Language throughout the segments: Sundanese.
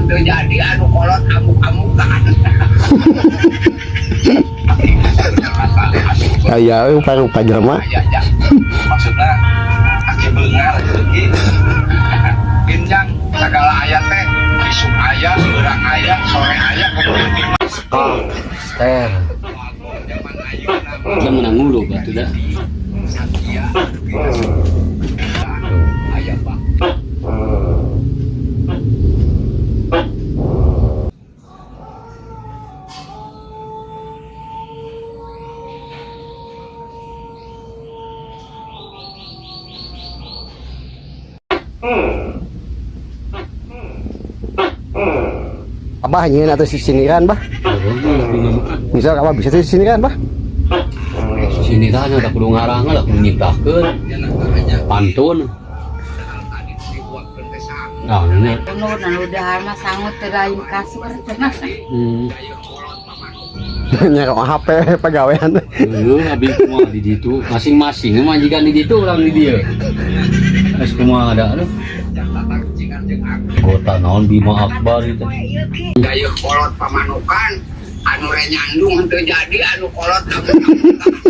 Teu jadi, anu kolot amuk-amukan. Aya rupa-rupa jelema. Ya, ya. Maksudnya aki beungar gitu, Ki. Pinjang segala aya teh, isuk aya, beurang aya, sore aya, kemudian Ster. zaman ayeuna. Kita menang ngulu batu dah. Satya aya, Pak. Abah nyieun atuh sisiniran, Bah. Misal abah bisa sisiniran, Bah. Sini tah ada kudu ngarang lah, kudu nyiptakeun pantun. Nah, ini. Anu anu dahar mah sangut teu lain kasur cenah. Nyerok HP pagawean. Heuh, abi kumaha di ditu? Masing-masing mah jiga di ditu, urang di dieu. Geus kumaha ada aduh. Kota naon Bima Akbar itu. Gayeuh kolot pamanukan, anu renyandung henteu jadi, anu kolot amuk-amukan.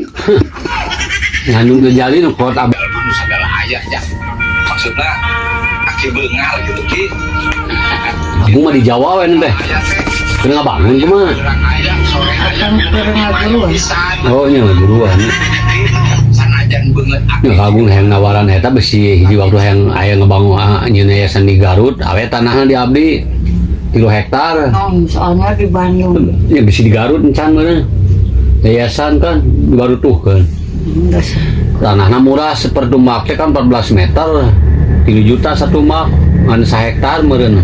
Ngandung teu jadi nu kolot abah. Anu segala aya ya. Maksudnya aki beungar gitu, Ki. Aku mah di Jawa we teh. Aya teh. Keur ngabangun kumaha? Beurang aya, sore aya, Keur ngaguruan. pisan. Oh nya guruan. Sanajan beungeut aki. Ya kagung hayang nawaran eta besi hiji waktu hayang aya ngebangun nyieun yayasan di Garut, awe tanahna di abdi 3 hektar. Oh, soalnya di Bandung. Ya besi di Garut encan meureun. Yayasan kan di Garut tuh kan. Enggak sih. Tanahna murah, sepertumbak teh kan 14 meter. 3 juta satu mak, ngan hektar meureun.